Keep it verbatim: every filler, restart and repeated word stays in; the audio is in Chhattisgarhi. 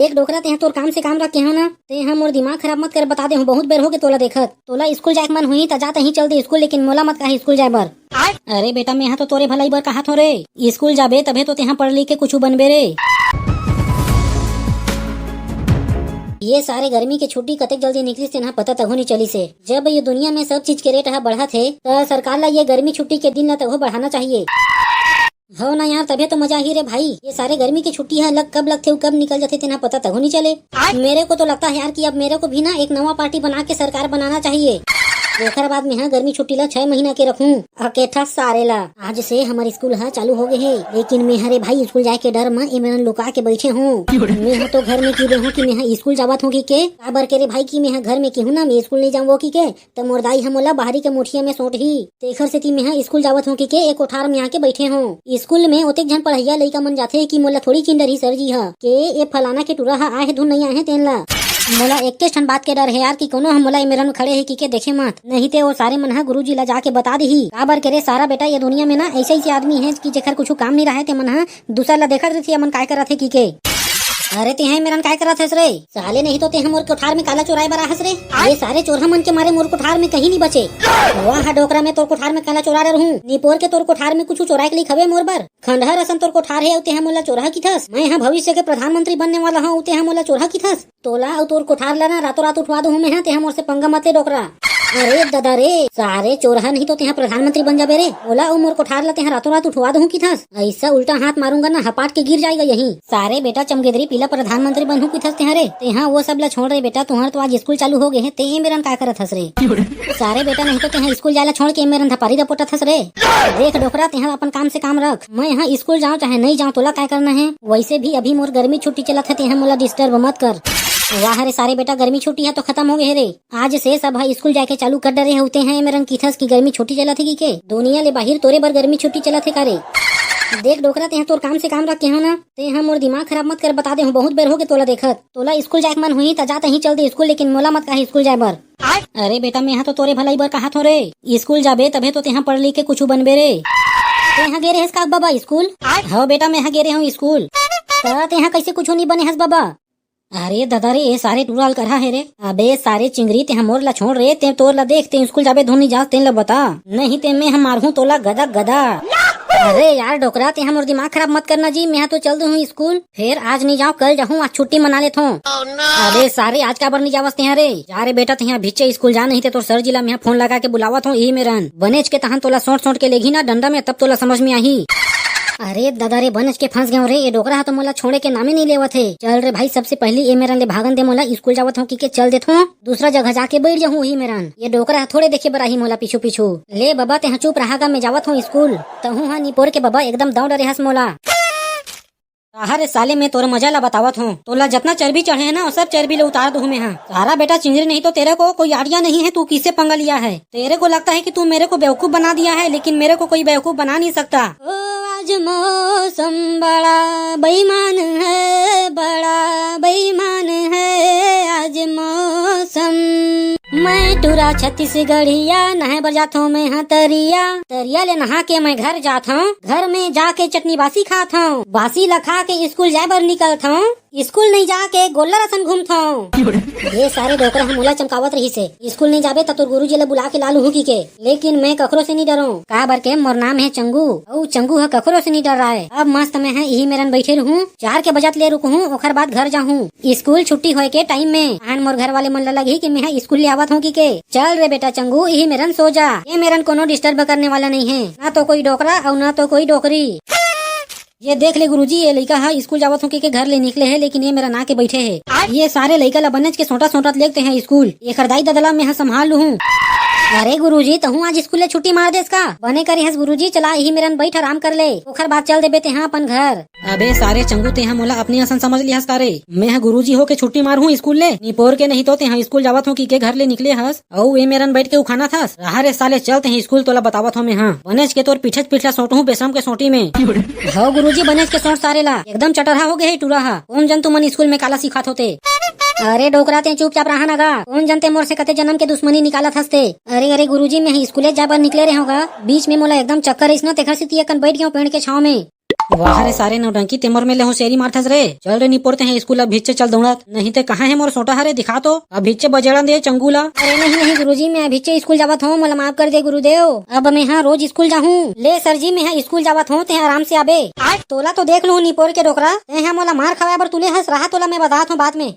देख डोकरा, तेहा तोर काम से काम रख के हो ना, तेहा मोर दिमाग खराब मत कर, बता दे हूँ, बहुत बेर हो गे तोला देखत। तोला स्कूल जाए के मन हुई त जा, तहीं चल दे स्कूल, लेकिन मोला मत कहा स्कूल जाए बर। अरे बेटा, मेहा तो तोरे भलाई बर कहा थो रे, स्कूल जाबे तभे तो तेहा पढ़ लिख के कुछ बनबे रे। ये सारे गर्मी के छुट्टी कतेक जल्दी निकलिस तेन ह पता तघो नी चलिस हे। जब ये दुनिया में सब चीज के रेट ह बढ़त हे, त सरकार ला ये गर्मी छुट्टी के दिन ला तघो बढ़ाना चाहिए। हो ना यार, तभे तो मजा ही रे भाई। ये सारे गर्मी के छुट्टी ह लग कब लगथे अउ कब निकल जाथे तेन ह पता तघो नी चले। मेरे को तो लगता है यार कि अब मेरे को भी ना एक नवा पार्टी बना के सरकार बनाना चाहिए। ओखर बाद में ह गर्मी छुट्टी ला छह महीना के रखूं अकेठा सारे ला। आज से हमर स्कूल ह चालू हो गए हे, लेकिन मैं ह रे भाई स्कूल जाए के डर म एमन लुका के बैठे हूँ। मैं ह तो घर में की दे हूँ कि मैं ह स्कूल जावत हूँ कि के, काबर के रे भाई कि मैं ह घर में की हूँ ना, मैं स्कूल नहीं जाऊँ वो की के, त मोर दाई ह मोला बाहरी के मुठिया में सोट ही। तेखर सेती मैं ह स्कूल जावत हूँ कि के एक कोठार में आके बैठे हूँ। स्कूल में ओतेक झन पढ़ैया लइका मन जाथे कि मोला थोड़ी चिन डरही सर जी ह के ए फलाना के टूरा ह आए हे धुन नहीं आए हे तेन ला। मोला एक ठन बात के डर हे यार कि कोनो ह मोला ए मेरन खड़े हे कि के देखे मत, नहीं ते ओ सारे मन ह गुरुजी ला जाके बता दिही। काबर के रे सारा बेटा, ये दुनिया में ना ऐसे ऐसे आदमी हे कि जेखर कुछ काम नहीं रहे ते मन ह दूसर ला देखत रहिथे, मन काय करत हे की के। अरे तेहा ए मेरन काय करत हस रे? साले नहीं तो तेहा मोर कोठार में काला चोराए बर आहस रे? ये सारे चोरहा मन के मारे मोर कोठार में कहीं नहीं बचे। वाह डोकरा, मैं तोर कोठार में काला चोरा रहूं? निपोर के तोर कोठार में कुछ चोराए के लिए खबे मोर बर? खंडहर असन तोर कोठार हे, अउ तेहा मोला चोरहा किथस? मैं हा भविष्य के प्रधानमंत्री बनने वाला हूँ, अउ तेहा मोला चोरहा किथस? तोला अउ तोर कोठार ला ना रातों रात उठवा दूं मैं हा, तेहा मोर से पंगा मत ले डोकरा। अरे दादा रे, सारे चोरहा नहीं तो तेहा प्रधानमंत्री बन जाबे रे। ओला अउ मोर कोठार ला तेहा रातों रात उठवा दूं किथस? ऐसा उल्टा हाथ मारूंगा ना, हपाट के गिर जाएगा यहीं। सारे बेटा चमगेदरी पीला प्रधानमंत्री बनहूं किथस तेहा रे। तेहा वो सब ला छोड़ रे बेटा, तुहर तो आज स्कूल चालू हो गए हे, ते ए मेरन का करत हस रे? सारे बेटा नहीं तो तेहा स्कूल जाए ला छोड़ के ए मेरन धपारी ला पोटत हस रे। देख डोकरा, तेहा अपन काम से काम रख। मैं हा स्कूल जाऊं चाहे नहीं जाऊं, तोला काय करना है? वैसे भी अभी मोर गर्मी छुट्टी चलत है, तेहा मोला डिस्टर्ब मत कर। वाह रे सारे बेटा, गर्मी छुट्टी है तो खत्म हो गए रे। आज से सब ह स्कूल जाके चालू कर डरे हे, तेहा ए मेरन किथस की गर्मी छुट्टी चलत हे की के? दुनिया ले बाहिर तोरे बर गर्मी छुट्टी चलत हे का रे? देख डोकरा, तेहा तोर काम से काम रख के हो ना, तेहा मोर दिमाग खराब मत कर, बता दे हूँ, बहुत बेर हो गए तोला देखत। तोला स्कूल जाए के मन हुई त जा, तहीं चल दे स्कूल, लेकिन मोला मत कहा स्कूल जाए बर। अरे बेटा, मैं हा तो तोरे भलाई बर कहा थो रे, स्कूल जाबे तभे तो तेहा पढ़ लिख के कुछ बनबे रे। तेहा गे रहेस का बाबा स्कूल? हो बेटा, मैं हा गे रहे हूँ स्कूल। त तेहा कैसे कुछ नहीं बने हस बाबा? अरे दादा रे, ए सारे टूरा अलकरहा हे रे। अबे सारे चिंगरी, ते हमोर ला छोड़ रे, ते तोर ला देख, ते स्कूल जाबे धुन नहीं जास, तेन ला बता, नहीं ते मैं हम मारहूं तोला गदा गदा। अरे यार डोकरा, ते हमोर दिमाग खराब मत करना जी, मैं तो चल दूं स्कूल, फिर आज नहीं जाऊं, कल जाऊं, आज छुट्टी मना लेथों। अबे सारे, आज काबर नहीं जावस ते रे? जा रे बेटा, ते भिच्चे स्कूल जा, नहीं ते तोर सर जी ला मैं फोन लगा के बुलावत हूँ, यही में रहन। बनेच के तहन तोला सोट सोट के लेगी ना डंडा में, तब तोला समझ में आही। अरे दादा रे, बनेच के फंस गए रे, ये डोकरा हा तो मोला छोड़े के नामे नहीं लेवत हे। चल रे भाई, सबसे पहली ए मेरन ले भागन दे मोला, स्कूल जावत हूँ कि के चल देथों, दूसरा जगह जाके बैठ जाहूँ ही मेरन। ये डोकरा हा थोड़े देखे बर आही मोला पीछू पीछू। ले बाबा, तेहा चुप रहा गा, मैं जावत हूँ स्कूल। तहूँ हा निपोर के बाबा एकदम दौड़ डरे हस मोला। अरे साले, मैं तोर मजा ला बतावत हूँ, तोला जतना चर्बी चढ़े है ना, वो सब चर्बी ले उतार दूँ मैं हा। सारा बेटा चिंगरी, नहीं तो तेरे को कोई आइडिया नहीं है, तू किससे पंगा लिया है। तेरे को लगता है कि तू मेरे को बेवकूफ बना दिया है, लेकिन मेरे को कोई बेवकूफ बना नहीं सकता। ओ, आज मौसम बड़ा बेईमान है, बड़ा बेईमान है आज मौसम। मैं टूरा छत्तीसगढ़िया, नहाए बर जाथों मैं हा तरिया। तरिया ले नहा के मैं घर जाथों, घर में जाके चटनी बासी खाथों, बासी ला खा के स्कूल जाए बर निकलथों। स्कूल नहीं जाके गोल्लर असन घूमथों। ये सारे डोकरा हा मोला चमकावत रहिस हे। स्कूल नहीं जाबे त तोर गुरुजी ला बुला के ला लूहूं की के। लेकिन मैं कखरो से नहीं डरों। काबर के मोर नाम है चंगू। अउ चंगू हा कखरो से नहीं डराए। अब मस्त मैं हा इही मेरन बैठे रहूं। चार के बजत ले रुकहूं, ओखर बाद घर जाहूं। स्कूल छुट्टी होए के टाइम में। आहन मोर घर वाले मन ला लगही कि मैं हा स्कूल ले आवत हूं की के। चल रे बेटा चंगू, इही मेरन सो जा। ये मेरन कोनो डिस्टर्ब करने वाला नहीं है। ना तो कोई डोकरा अउ ना तो कोई डोकरी। ये देख ले गुरुजी, ये लइका हा स्कूल जावत हूँ के, के घर ले निकले हे, लेकिन ये मेरन आके बैठे हे। ये सारे लइका ला बनेच के सोटा सोटा लेगते हैं स्कूल। एकर दाई ददा ला मैं हा संभाल लूहूं। अरे गुरुजी, तहूँ आज स्कूल ले छुट्टी मार देस का? बने करे हस गुरुजी, चला इही मेरन बैठ आराम कर ले, ओखर बाद चल देबे तेहा अपन घर। अबे सारे चंगू, तेहा मोला अपने असन समझ लिहस का रे? मैं हा गुरुजी होके छुट्टी मारहूँ स्कूल ले? निपोर के नहीं तो तेहा स्कूल जावत हूँ की के घर ले निकले हस। अउ ए मेरन बैठ के उखाना थस। रहा रे साले, चल तें स्कूल, तोला बतावत हो मैं हा। बनेच के तोर पीठे पीठा सोटहूँ बेसम के सोटी में। हो गुरुजी, बनेच के सोट सारे ला। एकदम चटरहा हो गए हे टूरा हा। कौन जन तुमन स्कूल में काला सिखात होते? अरे डोकरा, तें चुपचाप रहा ना गा। कौन जन ते मोर से कते जन्म के दुश्मनी निकालत हसते? अरे अरे गुरुजी, मैं हा स्कूले जाए बर निकले रहे होगा, बीच में मोला एकदम चक्कर आइस ना, तेखर सेती एकन बैठ गयो पेड़ के छाव में। वाह रे सारे नौटंकी, ते मोर में ले होशियारी मारथस रे। चल रे निपोर, ते हे स्कूल अभिच्चे चल दौड़त, नहीं ते कहाँ हे मोर सोटा हरे, दिखा तो। अभिच्चे बजेड़न दे चंगू ला। अरे नहीं नहीं गुरुजी, मैं अभिच्चे स्कूल जावत हूँ, मोला माफ कर दे गुरुदेव। अब मैं हा रोज स्कूल जाहूँ। ले सर जी, मैं हा स्कूल जावत हूँ, ते आराम से आबे। तोला तो देख लूँ निपोर के डोकरा, ते हा मोला मार खवाए बर तुले हस, रहा तोला मैं बतात हूँ बाद में।